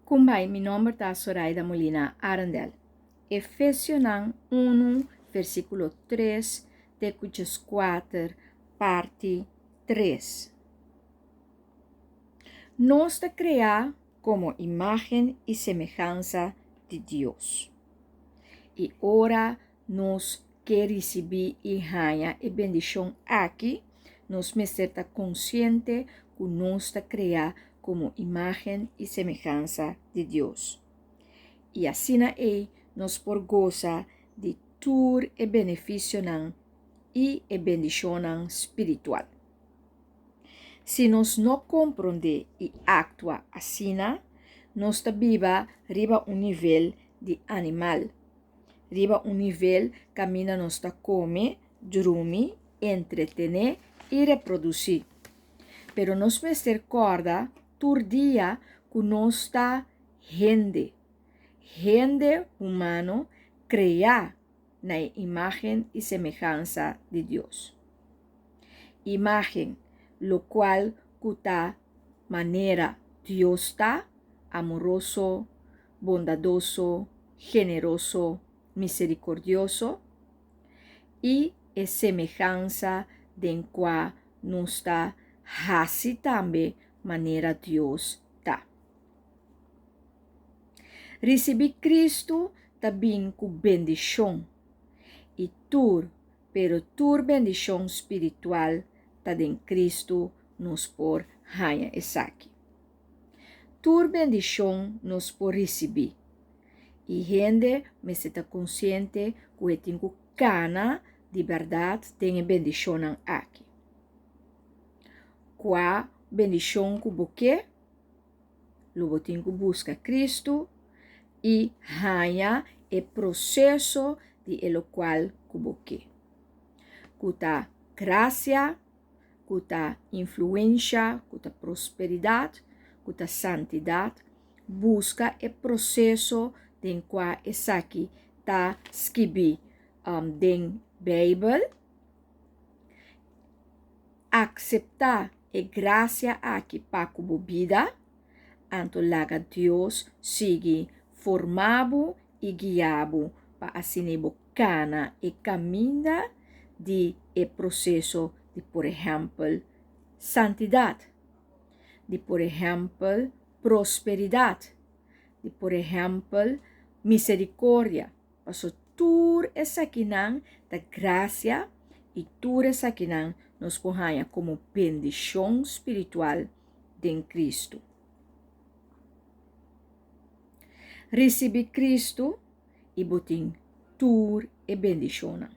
Kumbai, mi nomber ta Soraida Molina Arendel. Efesionan 1, versíkulo 3 te ku 4, parti 3. Nos ta kreá komo imágen i semehansa di Dios. I ora nos ke risibí i haña e bendishon aki, nos mester ta konsiente ku nos ta kreá komo imágen i semehansa di Dios. I asina ei nos por gosa di tur e benefisionan i e bendishonnan spiritual. Si nos no komprondé i aktua asina, nos ta biba riba un nivel di animal. Riba un nivel kaminda nos ta kome, drumi, entretené i reprodusí. Pero nos mester kòrda tur dia ku nos ta hende, hende humano kreá na e imágen i semehansa di Dios. Imágen, lokual ku ta manera Dios ta, amoroso, bondadoso, generoso, miserikordioso, i e semehansa den kua nos ta hasi tambe manera Dios ta. Risibí Kristu ta bin ku bendishon, i tur, pero tur bendishon spiritual ta den Kristu nos por haña esaki. Tur bendishon nos por risibí, i hende mester ta konsiente ku e tin ku kana di bèrdat den e bendishonnan aki. Kua bendishon ku bo ke? Lo bo tin ku buska Kristu i haña e proseso di e lokual ku bo ke, ku ta grasia, ku ta influensha, ku ta prosperidat, ku ta santidat, buska e proseso den kua esaki ta skibí den Beibel, akseptá e grasia aki pa ku bo bida, anto laga Dios sigui forma bo i guia bo pa asina bo kana e kaminda di e proseso di por ehèmpel santidat, di por ehèmpel prosperidat, di por ehèmpel miserikordia, paso tur esakinan ta grasia i tur esakinan nos por haña komo bendishon spiritual den Kristu. Risibí Kristu i bo tin tur e bendishonnan.